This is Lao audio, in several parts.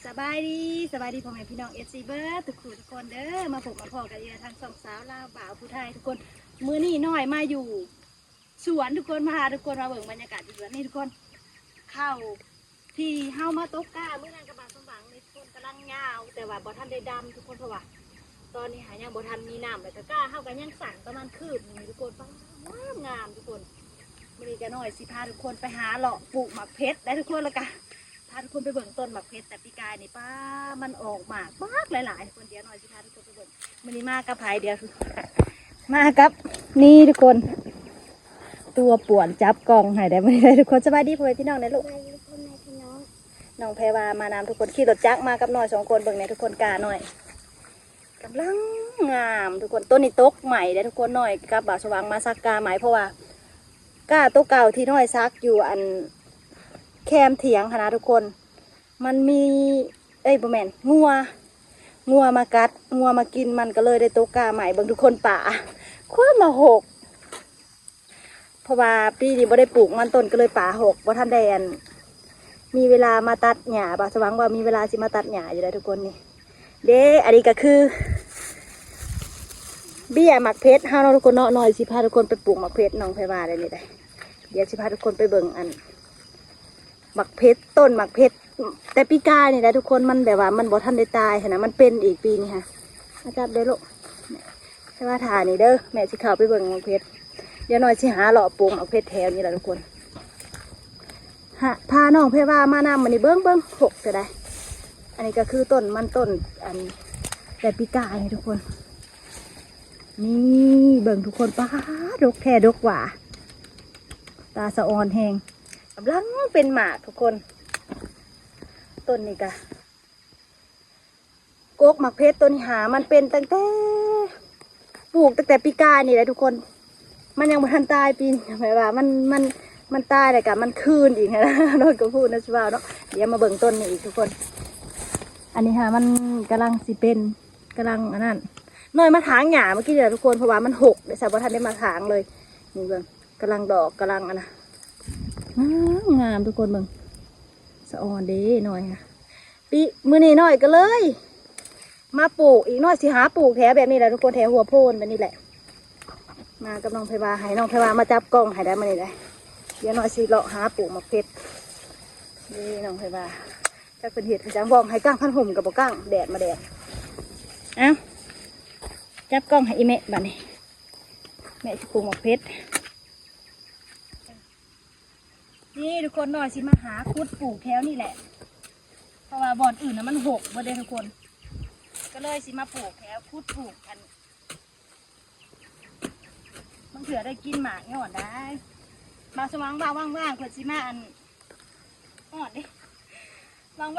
ສະບາຍດີ ສະບາຍດີພໍ່ແມ່ພີ່ນ້ອງ ເອັຟຊີ ເບິດທຸກຜູ້ທຸກຄົນເດີ ມາພົບມາພໍ້ກັນອີກແລ້ວທາງຊ່ອງສາວລາວບ່າວຜູ້ໄທທຸກຄົນ. ມື້ນີ້ນ້ອຍມາຢູ່ສວນທຸກຄົນ ມາຫາທຸກຄົນ ມາເບິ່ງບັນຍາກາດຢູ່ສວນນີ້ທຸກງາມໆ ທຸກຄົນ. ເຂົ້າທີ່ເຮົາມາຕົກກ້າມື້ນັ້ນກັບບ່າວສົມຫວັງນີ້ທຸກຄົນ ກຳລັງຍາວ ແຕ່ວ່າບໍ່ທັນໄດ້ດຳທຸກຄົນ ເພາະວ່າຕອນນີ້ຫາຍັງບໍ່ທັນມີນ້ຳ ແລ້ວກໍກ້າເຮົາກໍຍັງສັ້ນປະມານຄືບໜຶ່ງທຸກຄົນ ປ້າ ງາມໆ ທຸກຄົນ. ມື້ນີ້ກະນ້ອຍຊິພາທຸກຄົນໄປຫາເລາະປູກໝາກເຜັດໄດ໋ທຸກຄົນ ແລ້ວກະພາທຸກຄົນໄປເບິ່ງຕົ້ນໝາກເຜັດ ແຕ່ປີກາຍນີ້ ປ້າ ມັນອອກໝາກບັກຫຼາຍໆ ທຸກຄົນ. ດຽວນ້ອຍຊິພາທຸກຄົນໄປເບິ່ງ. ມື້ນີ້ມາກັບໃຜ? ດຽວ ມາກັບ ນີ້ທຸກຄົນ ຕົວປ່ວນຈັບກ້ອງໃຫ້ໄດ໋ມື້ນີ້ໄດ໋ທຸກຄົນ. ສະບາຍດີພໍ່ແມ່ພີ່ນ້ອງແດ່ລູກ. ສະບາຍດີພໍ່ແມ່ພີ່ນ້ອງ. ນ້ອງແພວາມານຳທຸກຄົນ ຂີ່ລົດຈັກມາກັບນ້ອຍສອງຄົນ. ເບິ່ງແດ່ທຸກຄົນ ກ້ານ້ອຍ ກຳລັງງາມທຸກຄົນ. ຕົ້ນນີ້ຕົກໃໝ່ເດ້ທຸກຄົນ ນ້ອຍກັບບ່າວສະຫວ່າງມາສັກກ້າໃໝ່ ເພາະວ່າກ້າໂຕເກົ່າທີ່ນ້ອຍສັກຢູ່ອັນແຄມຖຽງຫັ້ນນະທຸກຄົນ ມັນມີ ເອີຍ ບໍ່ແມ່ນ ງົວ ງົວມາກັດ ງົວມາກິນ ມັນກໍເລີຍໄດ້ຕົກກ້າໃໝ່. ເບິ່ງທຸກຄົນ ປາ ຄວາມມາຫົກ ເພາະວ່າປີນີ້ບໍ່ໄດ້ປູກມັນຕົ້ນ ກໍເລີຍປາຫົກ ບໍ່ທັນໄດ້ອັນ ມີເວລາມາຕັດຫຍ້າ. ບ່າວສະຫວ່າງວ່າມີເວລາຊິມາຕັດຫຍ້າຢູ່ໄດ໋ທຸກຄົນ. ນີ້ເດ້ ອັນນີ້ກໍຄືເບ້ຍໝາກເຜັດເຮົາເນາະທຸກຄົນເນາະ. ນ້ອຍຊິພາທຸກຄົນໄປປູກໝາກເຜັດ ນ້ອງແພວາໄດ໋ນີ້ໄດ໋. ດຽວຊິພາທຸກຄົນໄປເບິ່ງອັນ ໝາກເຜັດ ຕົ້ນໝາກເຜັດ ແຕ່ປີກາຍນີ້ແຫຼະທຸກຄົນ ມັນແບບວ່າມັນບໍ່ທັນໄດ້ຕາຍຫັ້ນນະ ມັນເປັນອີກປີນີ້ຫັ້ນ. ມາຈັບເດີລູກ ແຕ່ວ່າຖ້ານີ້ເດີ ແມ່ຊິເຂົ້າໄປເບິ່ງໝາກເຜັດ. ດຽວນ້ອຍຊິຫາເລາະປູກໝາກເຜັດແຖວນີ້ລະທຸກຄົນ. ຫາ ພານ້ອງແພວາມານຳ ອັນນີ້ເບິ່ງ ເບິ່ງ ຫົກເທື່ອໃດ໋. ອັນນີ້ກໍຄືຕົ້ນມັນຕົ້ນ ອັນ ແຕ່ປີກາຍນີ້ທຸກຄົນ. ນີ້ເບິ່ງທຸກຄົນ ປາ ດົກແທ້ດົກຫວ່າ ຕາສະອອນແຮງ ກຳລັງເປັນໝາກທຸກຄົນ. ຕົ້ນນີ້ກະ ກົກໝາກເຜັດໂຕນີ້ຫາ ມັນເປັນຕັ້ງແຕ່ ປູກຕັ້ງແຕ່ປີກາຍນີ້ແຫຼະທຸກຄົນ ມັນຍັງບໍ່ທັນຕາຍປີນີ້ ແບບວ່າມັນ ມັນ ມັນຕາຍແລ້ວກະມັນຄືນອີກຫັ້ນນະ ນ້ອຍກໍຮູ້ນະຊິວ່າເນາະ. ດຽວມາເບິ່ງຕົ້ນນີ້ອີກທຸກຄົນ ອັນນີ້ຫາ ມັນກຳລັງຊິເປັນ ກຳລັງອັນນັ້ນ ນ້ອຍມາຖາງຫຍ້າເມື່ອກີ້ນີ້ແຫຼະທຸກຄົນ ເພາະວ່າມັນຫົກເດ້ ສາວບໍ່ທັນໄດ້ມາຖາງເລີຍ. ນີ້ເບິ່ງ ກຳລັງດອກ ກຳລັງອັນນະ ງາມໆ ທຸກຄົນເບິ່ງ ສະອອນເດ້ນ້ອຍຫະ. ປີ ມື້ນີ້ນ້ອຍກໍເລີຍມາປູກອີກ ນ້ອຍຊິຫາປູກແຖວແບບນີ້ແຫຼະທຸກຄົນ ແຖວຫົວໂພນແບບນີ້ແຫຼະ. ມາກັບນ້ອງແພວາ ໃຫ້ນ້ອງແພວາມາຈັບກ້ອງໃຫ້ໄດ້ມື້ນີ້ໄດ໋. ດຽວນ້ອຍຊິເລາະຫາປູກໝາກເຜັດ. ນີ້ນ້ອງແພວາ ຈັກເພິ່ນເຮັດຫຍັງ ບອກໃຫ້ກາງພັນຫົ່ມກໍບໍ່ກາງ ແດດມາແດດ. ເອົ້າ ຈັບກ້ອງໃຫ້ອີ່ແມ່ບາດນີ້ ແມ່ຊິປູກໝາກເຜັດ. ນີ້ທຸກຄົນ ນ້ອຍຊິມາຫາຂຸດປູກແຖວນີ້ແຫຼະ ເພາະວ່າບ່ອນອື່ນນະມັນຫົກເບິດເດ້ທຸກຄົນ ກໍເລີຍຊິມາປູກແຖວ ຂຸດປູກອັນ ບາງເທື່ອໄດ້ກິນໝາກຍ້ອນໄດ້. ບ່າວສະຫວ່າງວ່າວ່າງໆ ເພິ່ນຊິມາອັນ ຮ້ອນເດ້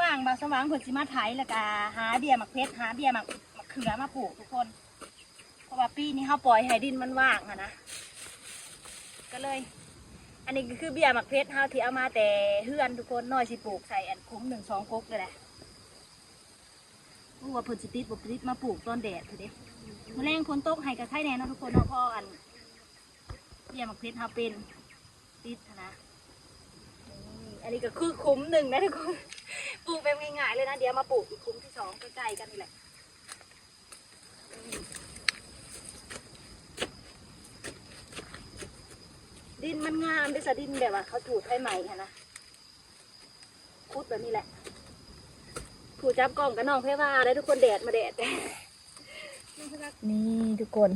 ວ່າງໆ ບ່າວສະຫວ່າງເພິ່ນຊິມາໄຖ ແລ້ວກະຫາເບ້ຍໝາກເຜັດ ຫາເບ້ຍໝາກ ໝາກເຂືອມາປູກທຸກຄົນ ເພາະວ່າປີນີ້ເຮົາປ່ອຍໃຫ້ດິນມັນວ່າງຫັ້ນນະ ກໍເລີຍ ອັນນີ້ກໍຄືເບ້ຍໝາກເຜັດເຮົາທີ່ເອົາມາແຕ່ເຮືອນທຸກຄົນ. ນ້ອຍຊິປູກໃສ່ອັນຂຸມໜຶ່ງສອງກົກເລີຍແຫຼະ. ບໍ່ຮູ້ວ່າເພິ່ນຊິຕິດບໍ່ຕິດ ມາປູກຕອນແດດພຸ້ນເດ້. ມື້ແລງຝົນຕົກໃຫ້ກໍໄຄແດ່ເນາະທຸກຄົນເນາະ ເພາະອັນ ເບ້ຍໝາກເຜັດເຮົາເປັນຕິດຫັ້ນນະ. ນີ້ ອັນນີ້ກໍຄືຂຸມໜຶ່ງນະທຸກຄົນ ປູກແບບງ່າຍໆເລີຍນະ. ດຽວມາປູກອີກຂຸມທີສອງໃກ້ໆກັນນີ້ແຫຼະ. ດິນມັນງາມເດ້ ສະ ດິນແບບວ່າເຂົາຈູດໄຟໄໝ້ຫັ້ນນະ. ຂຸດແບບນີ້ແຫຼະ ຜູ້ຈັບກ້ອງກໍນ້ອງແພວາແຫຼະທຸກຄົນ ແດດມາແດດ. ນີ້ທຸກຄົນ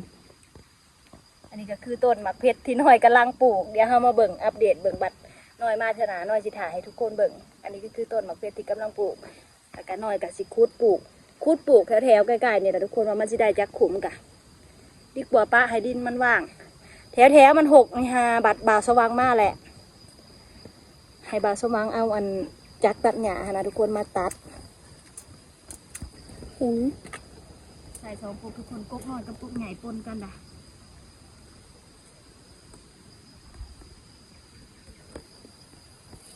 ອັນນີ້ກໍຄືຕົ້ນໝາກເຜັດທີ່ນ້ອຍກຳລັງປູກ. ດຽວເຮົາມາເບິ່ງ ອັບເດດເບິ່ງ ບັດນ້ອຍມາເທື່ອໜ້າ ນ້ອຍຊິຖ່າຍໃຫ້ທຸກຄົນເບິ່ງ. ອັນນີ້ກໍຄືຕົ້ນໝາກເຜັດທີ່ກຳລັງປູກ ແລ້ວກະນ້ອຍກະຊິຂຸດປູກ ຂຸດປູກແຖວໆໃກ້ໆນີ້ແຫຼະທຸກຄົນ ວ່າມັນຊິໄດ້ຈັກຂຸມກະ. ດີກວ່າປະໃຫ້ດິນມັນວ່າງ ແຖວໆມັນຫົກນີ້ຫາ ບັດບ່າວສະຫວ່າງມາແຫຼະ ໃຫ້ບ່າວສະຫວ່າງເອົາອັນຈັກຕັດຫຍ້າຫັ້ນນະທຸກຄົນ ມາຕັດ. ໂອ້ຍ ໃສ່ສອງກົກທຸກຄົນ ກົກນ້ອຍກັບກົກໃຫຍ່ປົນກັນດາ.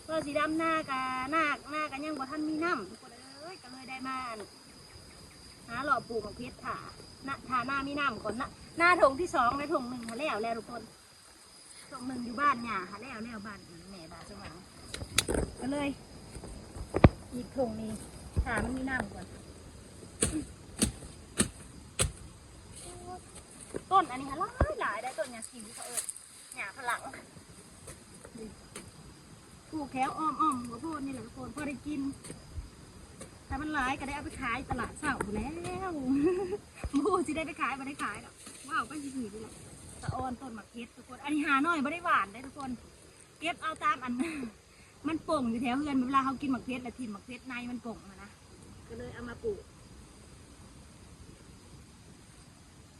ເພື່ອຊິດຳນາກະ ນາ ນາກະຍັງບໍ່ທັນມີນ້ຳທຸກຄົນເອີຍ ກໍເລີຍໄດ້ມາ ຫາເລາະປູກໝາກເຜັດຖ້າ ນາ ຖ້ານາມີນ້ຳກ່ອນນະ. ນາຖົງທີສອງ ແລະຖົງໜຶ່ງຫາແລ້ວແລ້ວທຸກຄົນ ຖົງໜຶ່ງຢູ່ບ້ານຍ່າຫາແລ້ວແລ້ວ ບ້ານອີ່ແມ່ ບ້ານສະຫວ່າງ ກໍເລີຍອີກຖົງນີ້ ຖ້າມັນມີນ້ຳກ່ອນ. ຕົ້ນອັນນີ້ຫາຫຼາຍໆ ໄດ້ ຕົ້ນຫຍ້າຂິງເຂົາເອີ້ນ ຫຍ້າຝຣັ່ງ. ປູກແຖວອ້ອມໆ ກະໂພດນີ້ແຫຼະທຸກຄົນ ພໍໄດ້ກິນ. ຖ້າມັນຫຼາຍກະໄດ້ເອົາໄປຂາຍຕະຫຼາດເຊົ້າພຸ້ນແລ້ວ. ບໍ່ຮູ້ຊິໄດ້ໄປຂາຍ ບໍ່ໄດ້ຂາຍດອກ ເວົ້າໄປຊື່ໆນີ້ແຫຼະ. ສະອອນຕົ້ນໝາກເຜັດທຸກຄົນ ອັນນີ້ຫາໜ້ອຍ ບໍ່ໄດ້ຫວ່ານເດ້ທຸກຄົນ ເກັບເອົາຕາມອັນ ມັນປົ່ງຢູ່ແຖວເຮືອນ ເວລາເຮົາກິນໝາກເຜັດແລ້ວຖິ້ມໝາກເຜັດໃນມັນປົ່ງຫັ້ນນະ ກະເລີຍເອົາມາປູກ.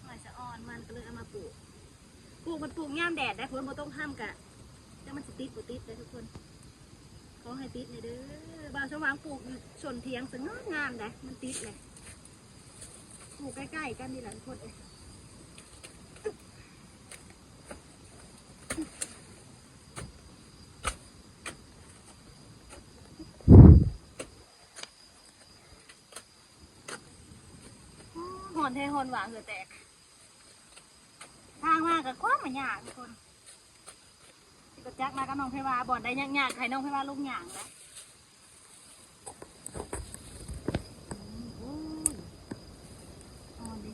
ໜ້ອຍສະອອນມັນ ກະເລີຍເອົາມາປູກ. ປູກມັນປູກຍາມແດດໄດ໋ ຝົນບໍ່ຕົກຮຳກະ ຈັກມັນຊິຕິດບໍ່ຕິດໄດ໋ທຸກຄົນ. ຂໍໃຫ້ຕິດແດ່ເດີ. ບ່າວສະຫວ່າງປູກຢູ່ສົ້ນຖຽງ ສະຫງ່າງາມໄດ໋ ມັນຕິດແຫຼະ. ປູກໃກ້ໆກັນນີ້ແຫຼະທຸກຄົນເອີຍ. ຮ້ອນແທ້ ຮ້ອນຫວາ ເຫື່ອແຕກ. ທາງມາກະກວ້າງມາຍາກທຸກຄົນ. ຂີ່ລົດຈັກມາກັບນ້ອງແພວາ ບ່ອນໃດຍາກໆ ໃຫ້ນ້ອງແພວາລົງຍ່າງນະ. ອືມ ໂອ້ຍ ອ່ອນເດ.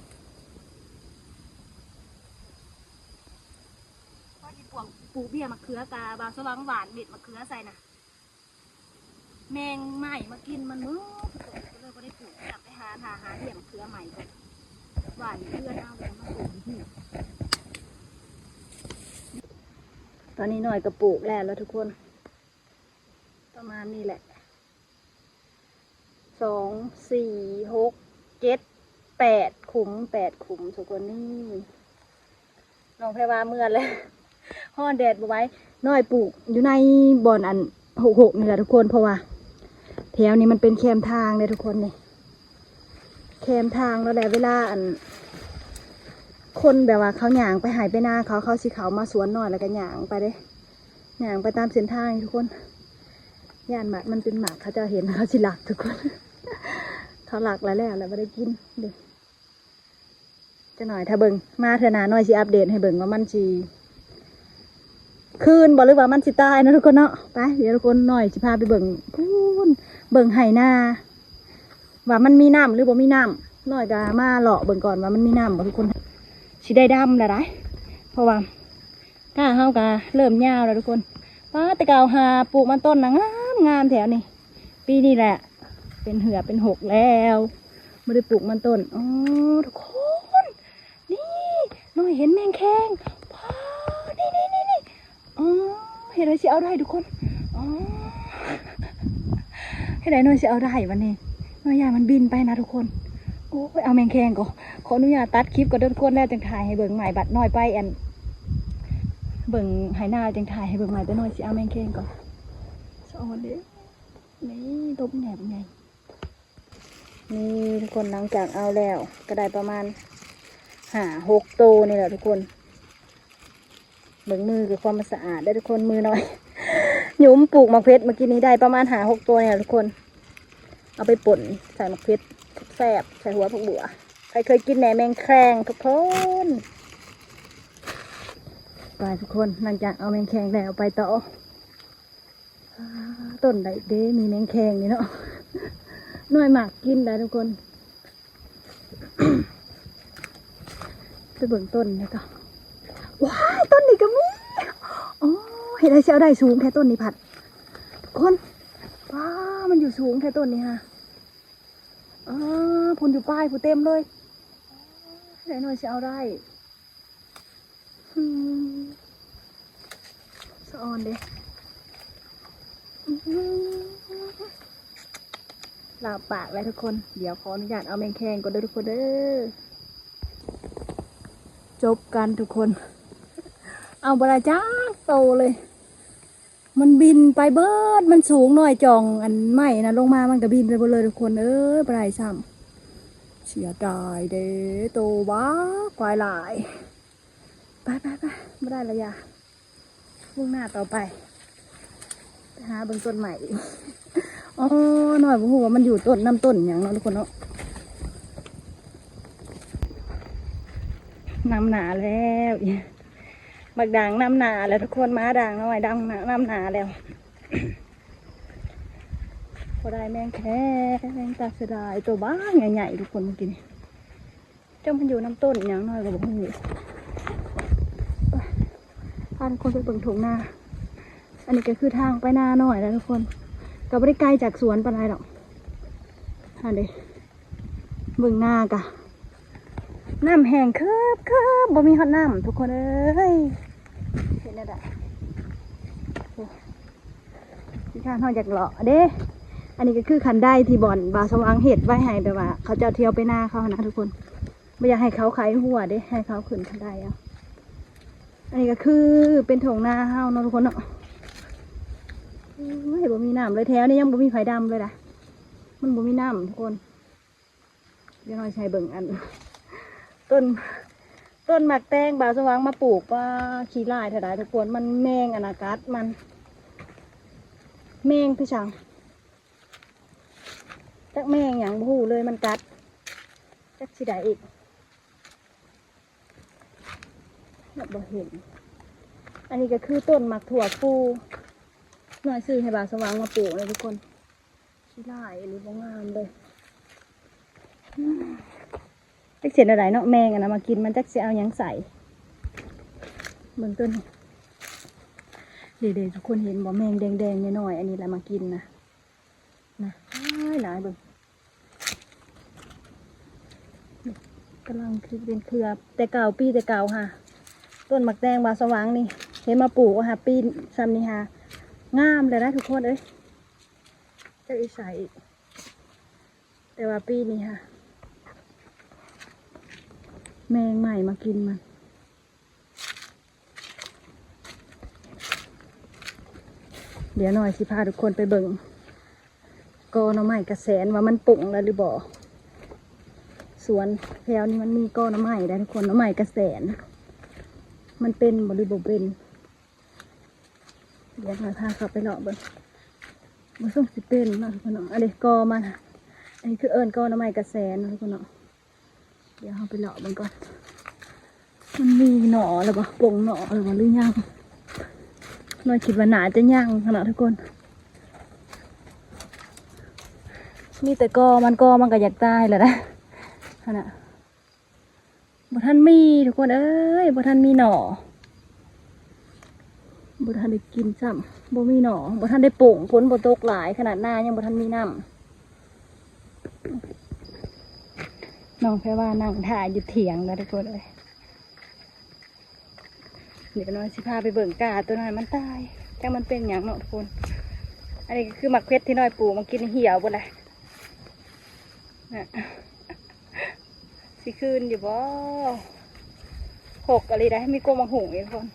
ພໍດີປູກ ປູກເບ້ຍໝາກເຂືອ ກະບ່າວສະຫວ່າງຫວ່ານເມັດໝາກເຂືອໃສ່ນະ. ແມງໄມ້ມາກິນມັນໝົດ ກະເລີຍບໍ່ໄດ້ປູກ ກັບໄປຫາ ຫາ ຫາເບ້ຍມະເຂືອໃໝ່ກ່ອນ. ຫວ່ານເພື່ອນເອົາ ແລ້ວມາປູກທີ່. ຕອນນີ້ນ້ອຍກະປູກແລ້ວລະທຸກຄົນ ປະມານນີ້ແຫຼະ ສອງ ສີ່ ຫົກ ເຈັດ ແປດຂຸມ ແປດຂຸມທຸກຄົນ. ນີ້ ນ້ອງແພວາເມືອແລ້ວ ຮ້ອນແດດບໍ່ໄຫວ. ນ້ອຍປູກຢູ່ໃນບ່ອນອັນຫົກຫົກນີ້ແຫຼະທຸກຄົນ ເພາະວ່າແຖວນີ້ມັນເປັນແຄມທາງເດ້ທຸກຄົນ. ນີ້ແຄມທາງແລ້ວແຫຼະ ເວລາອັນ ຄົນແບບວ່າເຂົາຍ່າງໄປໄຮ່ໄປນາ ເຂົາ ເຂົາຊິເຂົ້າມາສວນນ້ອຍ ແລ້ວກະຍ່າງໄປເດ້ ຍ່າງໄປຕາມເສັ້ນທາງນີ້ທຸກຄົນ. ຢ້ານໝາກ ມັນເປັນໝາກ ເຂົາເຈົ້າເຫັນ ເຂົາຊິລັກທຸກຄົນ. ເຂົາລັກແລ້ວ ແລ້ວ ແລ້ວບໍ່ໄດ້ກິນເດ້. ຈັກໜ້ອຍຖ້າເບິ່ງ ມາເທື່ອໜ້ານ້ອຍຊິອັບເດດໃຫ້ເບິ່ງວ່າມັນຊິຄືນບໍ່ ຫຼືວ່າມັນຊິຕາຍເນາະທຸກຄົນເນາະ. ໄປ ດຽວທຸກຄົນ ນ້ອຍຊິພາໄປເບິ່ງພຸ້ນ ເບິ່ງໄຮ່ນາ ວ່າມັນມີນ້ຳ ຫຼືບໍ່ມີນ້ຳ. ນ້ອຍກະມາເລາະເບິ່ງກ່ອນວ່າມັນມີນ້ຳບໍ່ທຸກຄົນ. ຊິໄດ້ດຳແລ້ວໄດ໋ ເພາະວ່າກ້າເຮົາກະເລີ່ມຍາວແລ້ວທຸກຄົນ. ປ້າ ແຕ່ເກົ່າຫາປູກມັນຕົ້ນນະ ງາມໆ ແຖວນີ້ ປີນີ້ແຫຼະ ເປັນເຫື່ອເປັນຫົກແລ້ວ ບໍ່ໄດ້ປູກມັນຕົ້ນ. ອໍ ທຸກຄົນ ນີ້ ນ້ອຍເຫັນແມງແຄງ ປ້າ ນີ້ໆໆໆ. ອໍ ເຮັດໃດຊິເອົາໄດ້ທຸກຄົນ. ອໍ ເຮັດໃດນ້ອຍຊິເອົາໄດ້ບັດນີ້ ນ້ອຍຢ້ານມັນບິນໄປນະທຸກຄົນ. ໂອ້ຍ ເອົາແມງແຄງກ່ອນ ຂໍອະນຸຍາດຕັດຄລິບກ່ອນເດີທຸກຄົນ ແລ້ວຈັ່ງຖ່າຍໃຫ້ເບິ່ງໃໝ່. ບັດນ້ອຍໄປອັນ ເບິ່ງໄຮ່ນາ ຈຶ່ງຖ່າຍໃຫ້ເບິ່ງໃໝ່ ແຕ່ນ້ອຍຊິເອົາແມງແຄງກ່ອນ. ສະອອນເດ້ ນີ້ຕົບແໜບໃຫຍ່. ນີ້ທຸກຄົນ ຫຼັງຈາກເອົາແລ້ວກະໄດ້ປະມານຫ້າຫົກໂຕນີ້ແຫຼະທຸກຄົນ. ເບິ່ງມື ກະຄວາມສະອາດເດີທຸກຄົນ ມືນ້ອຍ. ຫຍຸມປູກໝາກເຜັດເມື່ອກີ້ນີ້ໄດ້ປະມານຫ້າຫົກໂຕນີ້ແຫຼະທຸກຄົນ. ເອົາໄປປົ່ນໃສ່ໝາກເຜັດແຊບໆ ໃສ່ຫົວຜັກບົ່ວ. ໃຜເຄີຍກິນແດ່ແມງແຄງທຸກຄົນ. ໄປທຸກຄົນ ຫຼັງຈາກເອົາແມງແຄງແລ້ວ ໄປຕໍ່. ອ່າ ຕົ້ນໃດເດ້ມີແມງແຄງນີ້ເນາະ ນ້ອຍມັກກິນໄດ໋ທຸກຄົນ. ໄປເບິ່ງຕົ້ນນີ້ຕໍ່. ວ້າຍ ຕົ້ນນີ້ກະມີ. ອໍ ເຮັດໃດຊິເອົາໄດ້ສູງແທ້ຕົ້ນນີ້ພັດ ທຸກຄົນ. ວ້າ ມັນຢູ່ສູງແທ້ຕົ້ນນີ້ຫາ. ອໍ ພຸ້ນຢູ່ປາຍພຸ້ນເຕັມເລີຍ. ເຮັດໃດນ້ອຍຊິເອົາໄດ້. ອືມ ສະອອນເດ້. ອືມ ລາວປາກແລ້ວທຸກຄົນ. ດຽວຂໍອະນຸຍາດເອົາແມງແຄງກ່ອນເດີທຸກຄົນເດີ. ຈົບກັນທຸກຄົນ ເອົາບໍ່ໄດ້ຈັກໂຕເລີຍ. ມັນບິນໄປເບີດ ມັນສູງໜ້ອຍ ຈອງອັນໄມ້ນະລົງມາ ມັນກະບິນໄປເບີດເລີຍທຸກຄົນເອີຍ. ບໍ່ໄດ້ຊ້ຳ ເສຍດາຍເດ້ ໂຕບັກຫຼາຍ. ໄປໆໆ ບໍ່ໄດ້ລະຢ່າ ມຸ່ງໜ້າຕໍ່ໄປ ໄປຫາເບິ່ງຕົ້ນໃໝ່ອີກ. ອໍ ນ້ອຍບໍ່ຮູ້ວ່າມັນຢູ່ຕົ້ນ ນຳຕົ້ນຫຍັງເນາະທຸກຄົນເນາະ. ນຳໜ້າແລ້ວ ບັກດ່າງນຳໜ້າແລ້ວທຸກຄົນ. ມາດ່າງນ້ອຍ ດ່າງນຳໜ້າແລ້ວ. ບໍ່ໄດ້ແມງແຄ ແມງຕາເສຍດາຍ ໂຕບັກໃຫຍ່ໆ ທຸກຄົນ ມື້ກີ້ນີ້. ຈັກມັນຢູ່ນຳຕົ້ນຫຍັງ ນ້ອຍກໍບໍ່ຮູ້. ພາທຸກຄົນໄປເບິ່ງທົ່ງນາ. ອັນນີ້ກໍຄືທາງໄປນານ້ອຍແຫຼະທຸກຄົນ ກໍບໍ່ໄດ້ໄກຈາກສວນປານໃດດອກ. ຫັ້ນເດ້ ເບິ່ງນາກະ ນ້ຳແຫ້ງເຄີບໆ ບໍ່ມີຮອດນ້ຳ ທຸກຄົນເອີຍ. ເຮັດແນວໃດ ໂອ້ ທີ່ຂ້າເຮົາຢາກເລາະເດ້. ອັນນີ້ກໍຄືຄັນໄດທີ່ບ່ອນບ່າວສະຫວ່າງເຮັດໄວ້ໃຫ້ ແບບວ່າເຂົາເຈົ້າທ່ຽວໄປນາເຂົາຫັ້ນນະທຸກຄົນ. ບໍ່ຢາກໃຫ້ເຂົາໄຂຫົວເດ້ ໃຫ້ເຂົາຂຶ້ນຄັນໄດເອົາ. ອັນນີ້ກໍຄືເປັນທົ່ງນາເຮົາເນາະທຸກຄົນເນາະ. ໂອ້ຍ ບໍ່ມີນ້ຳເລີຍ ແຖວນີ້ຍັງບໍ່ມີໃຜດຳເລີຍນະ ມັນບໍ່ມີນ້ຳທຸກຄົນ. ດຽວເຮົາຊິໃຫ້ເບິ່ງອັນ ຕົ້ນ ຕົ້ນໝາກແຕງບ່າວສະຫວ່າງມາປູກ ວ່າຂີ້ຮ້າຍເທົ່າໃດທຸກຄົນ. ມັນແມງອັນນະກັດມັນ ແມງຄືຫຍັງ ຈັກແມງຫຍັງບໍ່ຮູ້ເລີຍ ມັນກັດ ຈັກຊິໄດ້ອີກ ບໍ່ເຫັນ. ອັນນີ້ກໍຄືຕົ້ນໝາກຖົ່ວພູ ນ້ອຍຊື້ໃຫ້ບ່າວສະຫວ່າງມາປູກເລີຍທຸກຄົນ. ຂີ້ຮ້າຍອີ່ຫຼີ ບໍ່ງາມເລີຍ. ຈັກຊິເຮັດແນວໃດເນາະ ແມງອັນນະມາກິນ ມັນຈັກຊິເອົາຫຍັງໃສ່. ເບິ່ງຕົ້ນນີ້ ເດ້ໆ ທຸກຄົນເຫັນບໍ່ ແມງແດງໆ ນ້ອຍໆ ອັນນີ້ລະມາກິນນະ ນະ ຫຼາຍໆ ເບິ່ງ ກຳລັງຂຶ້ນເປັນເຄືອ. ແຕ່ເກົ່າ ປີແຕ່ເກົ່າຫາ ຕົ້ນໝາກແຕງບ່າວສະຫວ່າງນີ້ ເຫັນມາປູກຫາ ປີຊ່ຳນີ້ຫາ ງາມແລ້ວນະທຸກຄົນເອີຍ. ຈັກຊິໃສ່ອີກ ແຕ່ວ່າປີນີ້ຫາ ແມງໄມ້ມາກິນມັນ. ດຽວນ້ອຍຊິພາທຸກຄົນໄປເບິ່ງກໍໜໍ່ໄມ້ກະແສນ ວ່າມັນປົ່ງແລ້ວຫຼືບໍ່. ສວນແຖວນີ້ມັນມີກໍໜໍ່ໄມ້ໄດ໋ທຸກຄົນ ໜໍ່ໄມ້ກະແສນ ມັນເປັນບໍ່ຫຼືບໍ່ເປັນ. ດຽວນ້ອຍພາເຂົ້າໄປເລາະເບິ່ງ ບໍ່ຊົງຊິເປັນເນາະທຸກຄົນເນາະ. ອັນນີ້ກໍມັນ ອັນນີ້ຄືເອີ້ນກໍໜໍ່ໄມ້ກະແສນເນາະທຸກຄົນເນາະ. ດຽວເຮົາໄປເລາະເບິ່ງກ່ອນ ມັນມີໜໍ່ແລ້ວບໍ່ ປົ່ງໜໍ່ແລ້ວບໍ່ ຫຼືຍັງ. ນ້ອຍຄິດວ່າໜ້າຈະຍັງຫັ້ນນະທຸກຄົນ ມີແຕ່ກໍມັນ ກໍມັນກໍຢາກຕາຍແລ້ວນະ ຫັ້ນນະ. ບໍ່ທັນມີທຸກຄົນເອີຍ ບໍ່ທັນມີໜໍ່ ບໍ່ທັນໄດ້ກິນຊ້ຳ ບໍ່ມີໜໍ່ ບໍ່ທັນໄດ້ປົ່ງ ຝົນບໍ່ຕົກຫຼາຍ ຂະໜາດນາຍັງບໍ່ທັນມີນ້ຳ. ນ້ອງແພວານັ່ງຖ້າຢູ່ຖຽງນະທຸກຄົນເອີຍ. ດຽວນ້ອຍຊິພາໄປເບິ່ງກ້າໂຕນັ້ນ ມັນຕາຍ ຈັກມັນເປັນຫຍັງເນາະທຸກຄົນ. ອັນນີ້ກໍຄືໝາກເພັດທີ່ນ້ອຍປູກມາກິນ ເຫ່ຽວເບິດແລ້ວນະ. ຊິຄືນຢູ່ບໍ່? ຫົກອີ່ຫຼີໄດ໋ ມີກົກໝາກຫຸ່ງອີກຄົນ.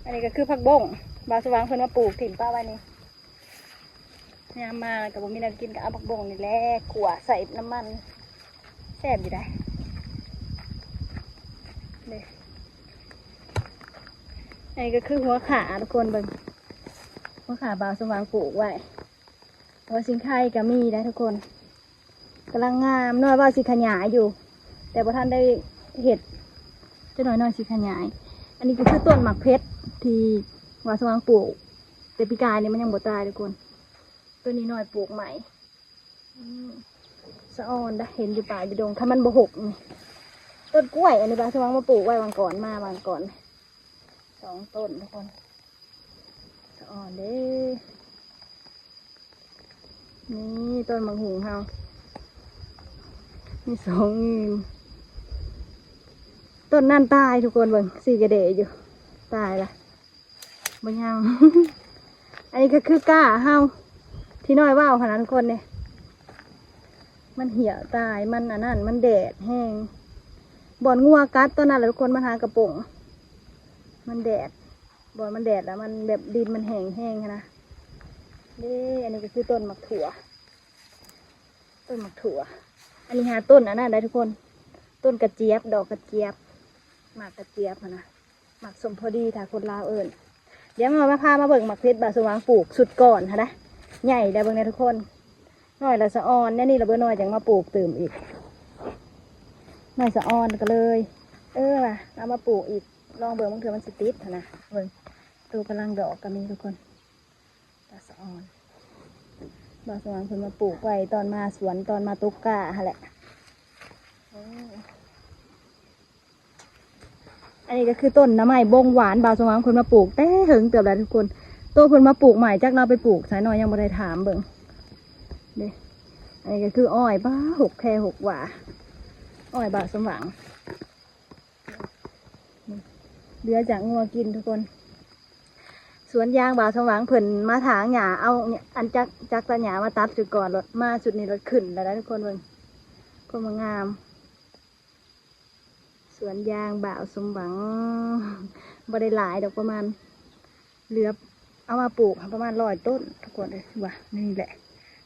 ອັນນີ້ກໍຄືຜັກບົ້ງ ບ່າວສະຫວ່າງເພິ່ນມາປູກຖິ້ມປະໄວ້ນີ້ ຍາມມາກໍບໍ່ມີແນວກິນ ກໍເອົາຜັກບົ້ງນີ້ແຫຼະຂົ້ວໃສ່ນ້ຳມັນ ແຊບຢູ່ໄດ໋. ເດ້ ອັນນີ້ກໍຄືຫົວຂ່າທຸກຄົນເບິ່ງ ຫົວຂ່າບ່າວສະຫວ່າງປູກໄວ້. ຫົວສິງໄຄກໍມີໄດ໋ທຸກຄົນ ກຳລັງງາມ ນ້ອຍວ່າຊິຂະຫຍາຍຢູ່ ແຕ່ບໍ່ທັນໄດ້ເຮັດ ຈັກໜ້ອຍນ້ອຍຊິຂະຫຍາຍ. ອັນນີ້ກໍຄືຕົ້ນໝາກເພັດທີ່ວ່າສະຫວ່າງປູກແຕ່ປີກາຍນີ້ ມັນຍັງບໍ່ຕາຍທຸກຄົນ. ໂຕນີ້ນ້ອຍປູກໃໝ່ ອືມ ສະອອນດະ ເຫັນຢູ່ປ່າຢູ່ດົງ ຖ້າມັນບໍ່ຫົກນີ້. ຕົ້ນກ້ວຍ ອັນນີ້ບ່າວສະຫວ່າງມາປູກໄວ້ຫວ່າງກ່ອນ ມາຫວ່າງກ່ອນ ສອງຕົ້ນທຸກຄົນ ສະອອນເດ້. ນີ້ຕົ້ນໝາກຫຸ່ງເຮົາ ມີສອງໜຶ່ງ ຕົ້ນນັ້ນຕາຍທຸກຄົນ ເບິ່ງ ສີກະເດະຢູ່ ຕາຍລະ ບໍ່ຍັງ. ອັນນີ້ກໍຄືກ້າເຮົາ ທີ່ນ້ອຍເວົ້າຫັ້ນນະທຸກຄົນເດ້ ມັນຫ່ຽວຕາຍ ມັນອັນນັ້ນ ມັນແດດແຮງ ບ່ອນງົວກັດຕອນນັ້ນແຫຼະທຸກຄົນ ມັນຫາກະປົ່ງ ມັນແດດ ບ່ອນມັນແດດແລ້ວມັນແບບດິນມັນແຫ້ງແຮງຫັ້ນນະ. ເດ້ ອັນນີ້ກໍຄືຕົ້ນໝາກຖົ່ວ ຕົ້ນໝາກຖົ່ວ. ອັນນີ້ຫາຕົ້ນອັນນັ້ນໄດ໋ທຸກຄົນ ຕົ້ນກະຈຽບ ດອກກະຈຽບ ໝາກກະຈຽບຫັ້ນນະ ໝາກສົ້ມພໍດີ ຖ້າຄົນລາວເອີ້ນ. ດຽວມາ ມາພາມາເບິ່ງໝາກເພັດບ່າວສະຫວ່າງປູກຊຸດກ່ອນຫັ້ນນະ ໃຫຍ່ແລ້ວ ເບິ່ງແດ່ທຸກຄົນ. ນ້ອຍລະສະອອນ ແນວນີ້ລະເບິ່ງ ນ້ອຍຈັ່ງມາປູກຕື່ມອີກ ນ້ອຍສະອອນກໍເລີຍ ເອີ ວ່າເອົາມາປູກອີກ ລອງເບິ່ງ ບາງເທື່ອມັນຊິຕິດຫັ້ນນະ. ເບິ່ງ ໂຕກຳລັງດອກກໍມີທຸກຄົນ ຕາສະອອນ ບ່າວສະຫວ່າງເພິ່ນມາປູກໄວ້ຕອນມາສວນ ຕອນມາຕົກກ້າຫັ້ນແຫຼະ. ໂອ້ ອັນນີ້ກໍຄືຕົ້ນໜໍ່ໄມ້ບົງຫວານ ບ່າວສະຫວ່າງເພິ່ນມາປູກແຕ່ເຫິງເຕີບແລ້ວທຸກຄົນ. ໂຕເພິ່ນມາປູກໃໝ່ ຈັກລາວໄປປູກໃສເນາະ ຍັງບໍ່ໄດ້ຖາມເບິ່ງເດ້. ອັນນີ້ກໍຄືອ້ອຍ ປ້າ ຫົກແທ້ຫົກຫວ່າ ອ້ອຍບ່າວສົມຫວັງ ເຫຼືອຈາກງົວກິນທຸກຄົນ. ສວນຢາງບ່າວສົມຫວັງເພິ່ນມາຖາງຫຍ້າ ເອົາອັນຈັກ ຈັກຕັດຫຍ້າມາຕັດຈຸກ່ອນໂລດ ມາຊຸດນີ້ໂລດຂຶ້ນແລ້ວນະທຸກຄົນ. ເບິ່ງ ຄວາມງາມ ສວນຢາງບ່າວສົມຫວັງ ບໍ່ໄດ້ຫຼາຍດອກ ປະມານ ເຫຼືອເອົາມາປູກປະມານຮ້ອຍຕົ້ນທຸກຄົນເອີຍ ວ່ານີ້ແຫຼະ.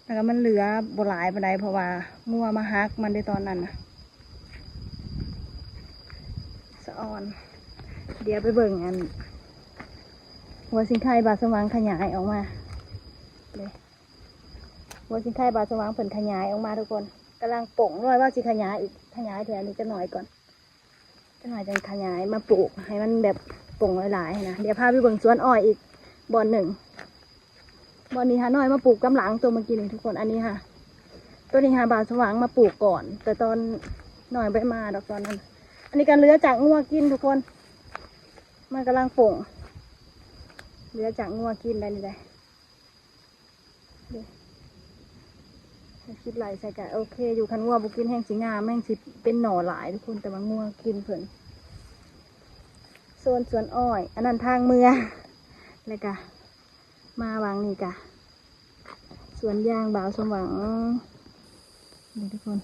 ແລ້ວກໍມັນເຫຼືອບໍ່ຫຼາຍປານໃດ ເພາະວ່າງົວມາຫັກມັນໄດ້ຕອນນັ້ນນະ ສະອອນ. ດຽວໄປເບິ່ງອັນ ຫົວສິງໄຄບ່າວສົມຫວັງຂະຫຍາຍອອກມາເດ້. ຫົວສິງໄຄບ່າວສົມຫວັງເພິ່ນຂະຫຍາຍອອກມາທຸກຄົນ ກຳລັງປົ່ງ ນ້ອຍວ່າຊິຂະຫຍາຍອີກ ຂະຫຍາຍແຖວນີ້ຈັກໜ້ອຍກ່ອນ ຈັກໜ້ອຍຈັ່ງຂະຫຍາຍມາປູກໃຫ້ມັນແບບປົ່ງຫຼາຍໆນະ. ດຽວພາໄປເບິ່ງສວນອ້ອຍອີກບ່ອນໜຶ່ງ ບ່ອນນີ້ຫານ້ອຍມາປູກກຳລັງ ໂຕເມື່ອກີ້ນີ້ທຸກຄົນ. ອັນນີ້ຫາ ໂຕນີ້ຫາບ່າວສະຫວ່າງມາປູກກ່ອນ ແຕ່ຕອນນ້ອຍບໍ່ໄດ້ມາດອກຕອນນັ້ນ. ອັນນີ້ກໍເຫຼືອຈາກງົວກິນທຸກຄົນ ມັນກຳລັງປົ່ງ ເຫຼືອຈາກງົວກິນໄດ້ນີ້ໄດ. ເດ້ ເຮັດຄລິບໄລ່ໃສ່ກະໂອເຄຢູ່ ຄັນງົວບໍ່ກິນແຮ່ງຊິງາມ ແຮ່ງຊິເປັນໜໍ່ຫຼາຍທຸກຄົນ ແຕ່ວ່າງົວກິນເພິ່ນ. ໂຊນສວນອ້ອຍ ອັນນັ້ນທາງເມືອ ແລ້ວກະມາຫວ່າງນີ້ກະສວນຢາງບ່າວສົມຫວັງ ນີ້ທຸກຄົນ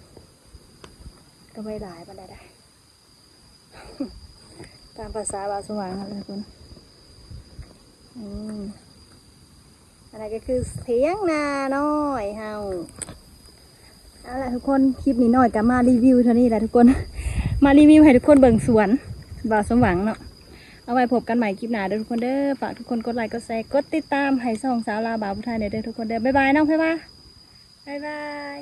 ກໍບໍ່ໄດ້ຫຼາຍປານໃດ. ຕາມພາສາບ່າວສະຫວ່າງຫັ້ນແຫຼະທຸກຄົນ. ອືມ ອັນນັ້ນກໍຄືຖຽງນານ້ອຍເຮົາ. ເອົາລະທຸກຄົນ ຄລິບນີ້ນ້ອຍກໍມາຣີວິວເທົ່ານີ້ແຫຼະທຸກຄົນ ມາຣີວິວໃຫ້ທຸກຄົນເບິ່ງສວນບ່າວສົມຫວັງເນາະ. ເອົາໄວ້ພົບກັນໃໝ່ຄລິບໜ້າເດີທຸກຄົນເດີ. ຝາກທຸກຄົນກົດໄລກົດແຊ ກົດຕິດຕາມໃຫ້ຊ່ອງສາວລາວບ່າວຜູ້ໄທແດ່ເດີທຸກຄົນເດີ. ບາຍບາຍ ນ້ອງແພວາ ບາຍບາຍ.